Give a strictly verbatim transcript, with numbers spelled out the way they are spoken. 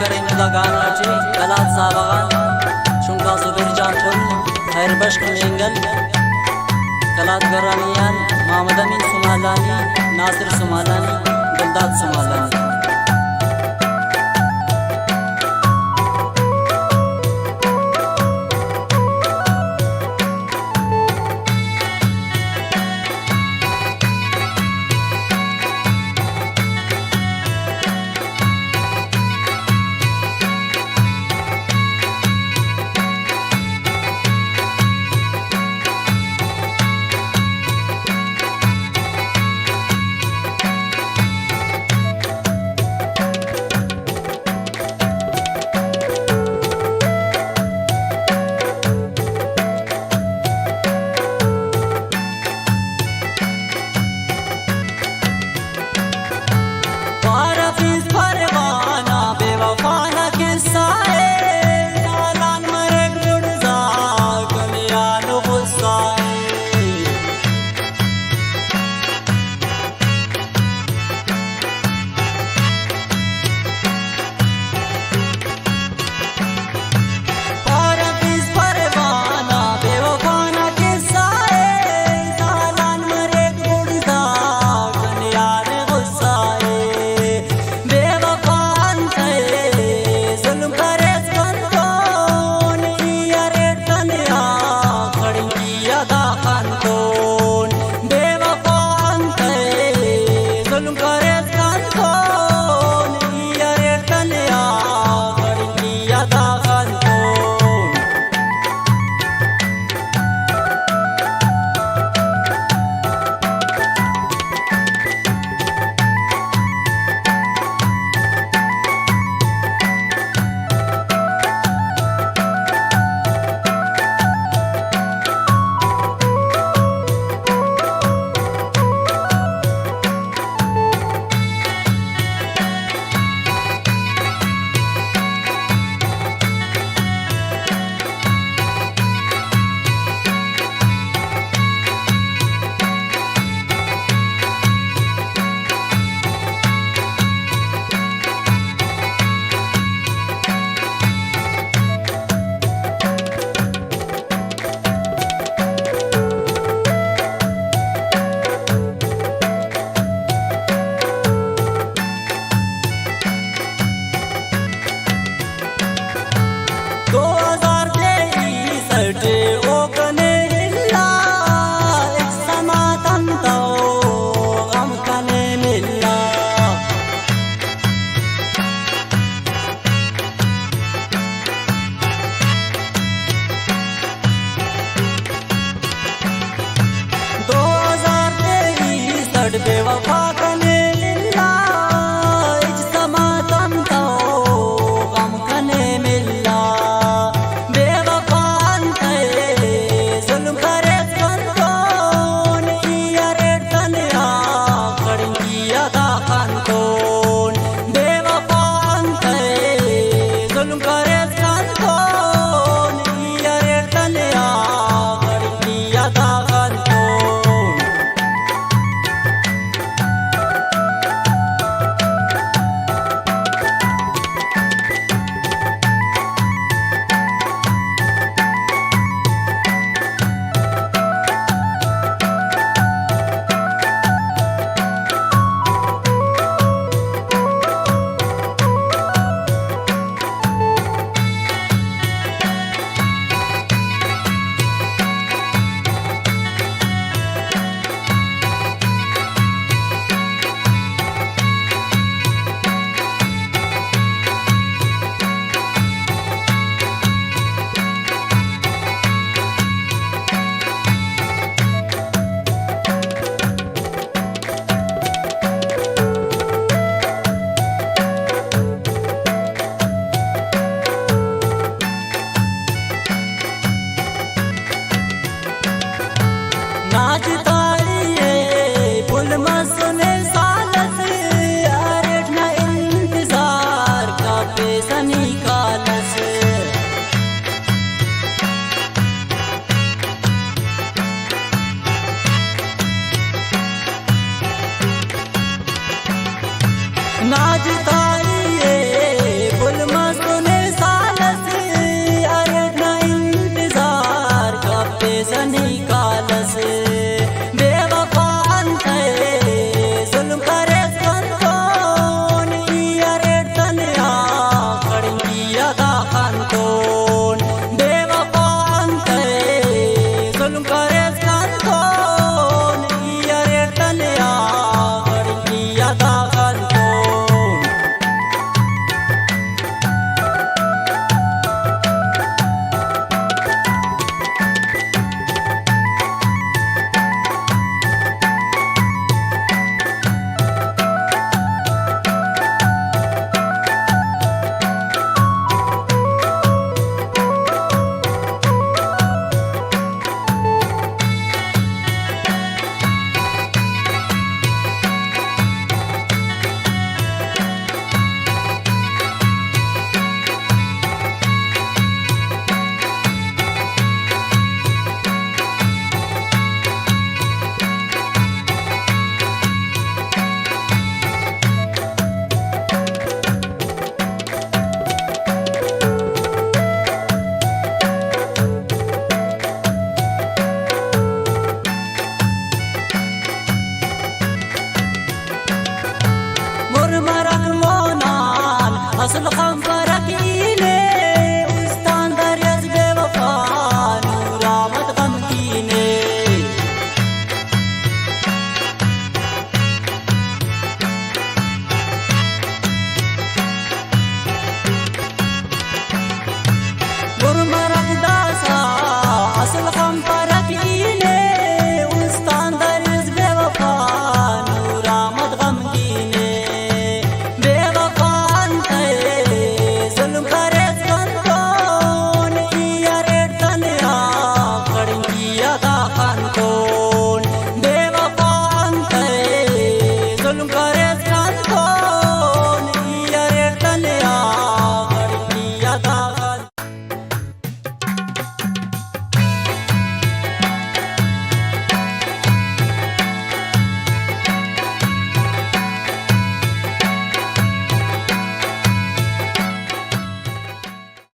کرینو دا گانا ٹی قلات صاحب آغان، چنکا زبیر جان تون، خیر بخش مینگل، قلات گرانی آن محمد امین سمالانی، ناصر سمالانی، گلداد سمالانی۔ پارہ تس پروانہ بے وفا نا قصہ ءِ، تالان مریک بڑزا کنے آن غصہ ءِ۔ پارہ تس پروانہ بے وفا نا قصہ ءِ، تالان مریک بڑزا کنے آن غصہ ءِ۔ بے وفا انت ءِ ظلم کریس کنتون، ای اریٹ تنیا خڑکی ادا خنتون۔ بے وفا انت ءِ ظلم کریس کنتون، ای اریٹ تنیا خڑکی ادا خنتون۔ دو ہزار تیئیس اٹ او کنے الا، ہچ سما تمتو غم کنے ملا۔ دو ہزار تیئیس اٹ بے وفا کنے ملا، ہچ سما تمتو غم کنے ملا۔ بے وفا انت ءِ ظلم کریس کنتون، ای اریٹ تنیا خڑکی ادا خنتون۔ بے وفا انت ءِ ظلم کریس کنتون، ای اریٹ تنیا خڑکی ادا خنتون۔ ناجتائی ءِ پھل مسنے سال اس، اریٹ نا انتظار کپیسہ نی کال اس۔ ناجتائی ءِ پھل مرک مونان اصل خمپرک ای نے، استان دریس بے وفا نور احمد غمگین ءِ۔ گرمرک داسا اصل خمپرک ای نے، استان دریس بے وفا نور احمد غمگین ءِ۔ بے وفا انتئے ظلم کریس کنتون، ای اریٹ تنیا کڑنکی آ دا خنتون۔ بے وفا انتئے ظلم کریس کنتون،